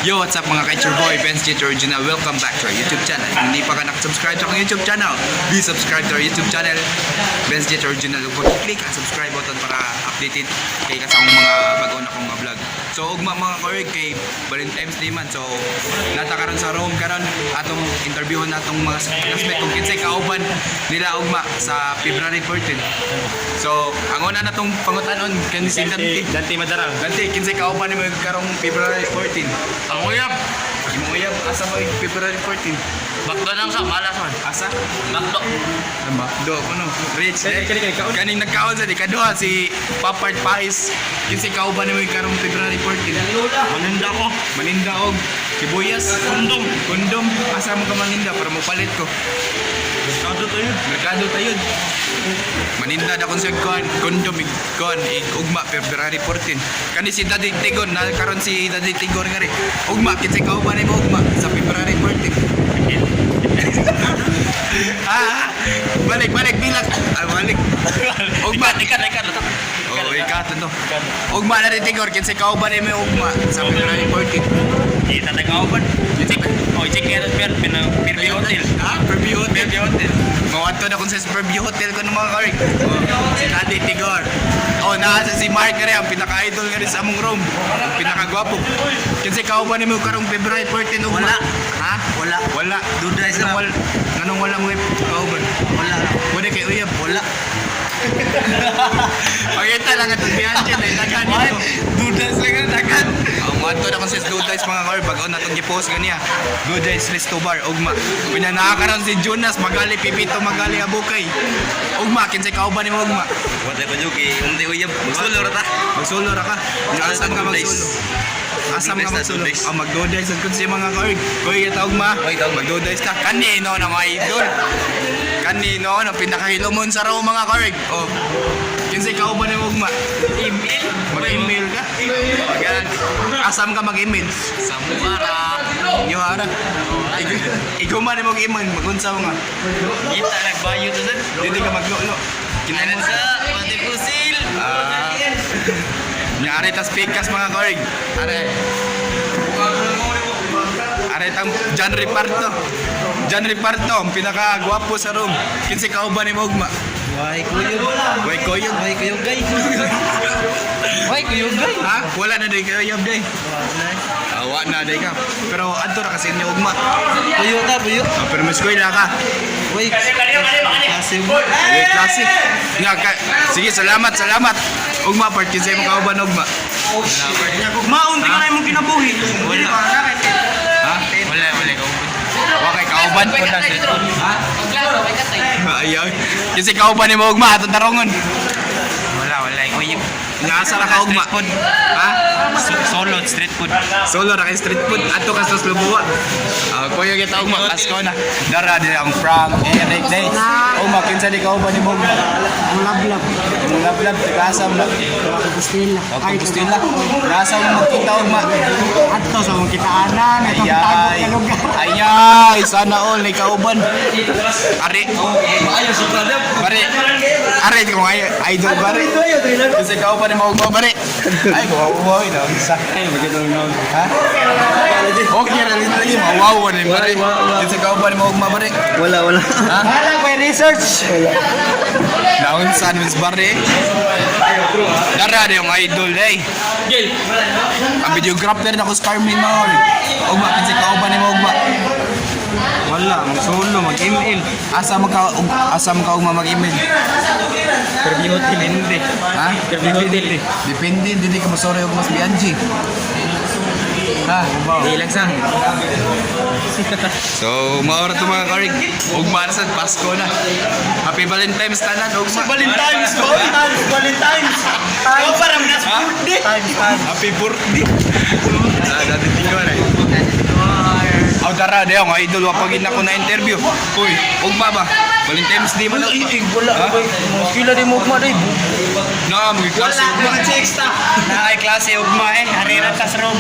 Yo, what's up, mga ka? It's your boy, Benz Jet Original. Welcome back to our YouTube channel. Kung hindi pa ka nakasubscribe sa akong YouTube channel, be subscribe to our YouTube channel, Benz Jet Original. Ug click ang subscribe button para updated kay ka sa akong mga bago na akong mga vlog. So, ugma, mga ka-org, kay Valentine's Day man. So, naa ta karon sa room karon, atong interviewon natong mga classmate kung kinsay kauban nila ugma sa February 14. So, ang una na tong pangutanon kani si Dante. Dante Madarang. Dante, kinsay kauban nimo karong February 14? Ang uyab. Imong uyab, asa mo February 14? Bakdo nang sa malas man. Asa? Bakdo. Bakdo ko no. Rich. Kani, kani, kani, kaon. Kaning nagkaon sa di kaduha si Papart Pais. Kinsay kauban nimo karong February 14? Maninda ko. Maninda og sibuyas, Kondom. Kondom. Asa mo ka maninda para mopalit ko? Merkado to yun. Merkado tayo. Maninda na kung siya kuan, kondom ig kuan ig ugma February 14. Kani si Daddy Tigon na karon, si Daddy Tigon nga rin. Ugma, kinsay kauban nimo ugma sa February 14? Ah, balik balik bilang. Ah, balik. Ugma. Ikat, ikat, ikat. Oh, ikat to. Ugma na rin Tigor, kinsay kauban nimo ugma sa February 14? Kita nag-auban. Kinsay Oh, check it out, Per Fairview Hotel. Ha? Fairview Hotel. Fairview Hotel. Mawadto na kung sa Fairview Hotel ko ng mga karik. Oh, si Daddy Tigor. Oh, naa sa si Mark nga rin, ang pinaka-idol nga rin sa among room. Ang pinaka-gwapo. Kasi kauban nimo karong February 14 ugma? Wala. Ha? Wala. Wala. Duda Nganong sila. wala, nganong wala mo kauban? Wala. Wala kay uyab. Wala. Pakita lang atong Bianchi dahil daghan dito. Duda sila nga daghan. Oh, moadto na kung sa Good Days, mga kaor, bago na itong gipost ganiya. Good Days Resto Bar, ugma. Kunya nakakaroon si Jonas, Magali Pipito, Magali Abukay. Ugma, kinsay kauban nimo ugma? Wala ko joke eh. Unti uyab. Magsulo ra ta. Magsulo ra ka. Asa ka magsulo? Asa ka magsulo? Oh, magdoday sa kun si mga kaorg. Kuy kita ugma. Oy, taog. Magdoday ta. Kanino na mga idol? Kanino na pinakahilomon sa raw, mga kaorg? Oh. Kinsay kauban nimo ugma? Email. Mag-email ka? Gan. Asam ka mag-email? Sa Muara. Yo ara. Ikaw man mo mag-email, magunsa mo nga. Kita nagbayo to sad. Dili ka maglulo. Kinanan sa Pati Pusil. Ah. Nya are tas pikas, mga kaorg. Are. Are tang John Riparto. John Riparto, ang pinakagwapo sa room. Kinsay kauban nimo ugma? Why kuyog? Way koyog. Why kuyog gay? Why kuyog gay? Ha? Wala na day kayo yab day. Awa na day ka. Pero adto ra kasi inyo ugma. Puyo ta, puyo. Ah, pero mas koy ka. Why? Klase mo. Way klase. Nga ka. Sige, salamat, salamat. Ugma part, kinsay mo kauban ugma? Maun di ka na imong kinabuhi. Wala. Ha? Wala, wala kauban. Wa kay kauban. Ha? Ayaw. Kinsay kauban nimo ugma atong tarongon? Wala, wala. Uyab. Nga asa ra ka ugma? Street food. Ha? Solo street food. Solo ra kay street food adto ka sa Sloboa. Ah, kuya kita ugma Pasko na. Dara di ang prank. Eh, day day. Ugma, kinsa di kauban nimo ugma? Ang lablab. Imong lablab taga-asa mo na. Compostela. O Compostela. Nasa mo magkita ugma? Adto sa mong kitaanan, itong tago Ayay. ka lugar. Ayay, sana all may kauban. Are. Maayo sa brother. Bare. Are kung ay idol bare. Kasi kauban nimo ugma, bare. Ay, kung ako na isa. Ay, magandang naon. Ha? Okay ra rin lagi mawawa ni bare. Kasi kauban nimo ugma, bare? Wala, wala. Ha? Wala ko research. Naon sa mis bare. Dara di yung idol eh. Gil. Ang videographer na ko si Carmen Maol. Ugma, kasi kauban nimo ugma? Wala, mag-solo, mag-ML. Asa mo ka ugma mag-email? Fairview Hotel, hindi. Ha? Fairview Hotel. Depende, hindi ka masorry og mas BNG. Ha? Hindi lang sa. So, maora to, mga karig. Ugma na sa Pasko na. Happy Valentine's tanan, ugma. Valentine's, boy! Valentine's! Oh, parang nas Ha? Times, times. Happy birthday. Ah, dati tinggal eh. Aw, dara dayo ang idol wa pagin ako na interview. Uy, ugma ba? Valentine's Day man. Wala. Ha? Kila di mo ugma day. Na, mga klase ugma. Chicks ta. Na ay klase ugma eh. Harira ta sa room.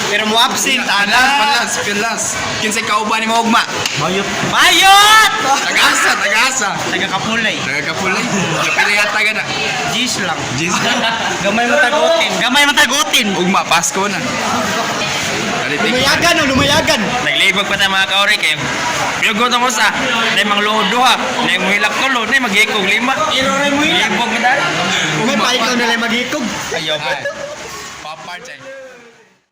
Pero mo absent Pilas, ana. pilas, pilas. Kinsay kauban nimo ugma? Bayot. Bayot! Tagasa, tagasa. Taga Kapulay. Taga Kapulay. Kapila yata ka na. Gis lang. Jeez. Gamay matagutin. Gamay matagutin. Ugma, Pasko na. Dali. Lumayagan o lumayagan. Naglibog pa tayo, mga kaori, kay Piyugot mo sa na mga luod duha, na muhilak tulo, na maghikog lima. Iro rin mo. Libog pa tayo. May pa ikaw na lang maghikog. Ayaw pa. Pop parts eh.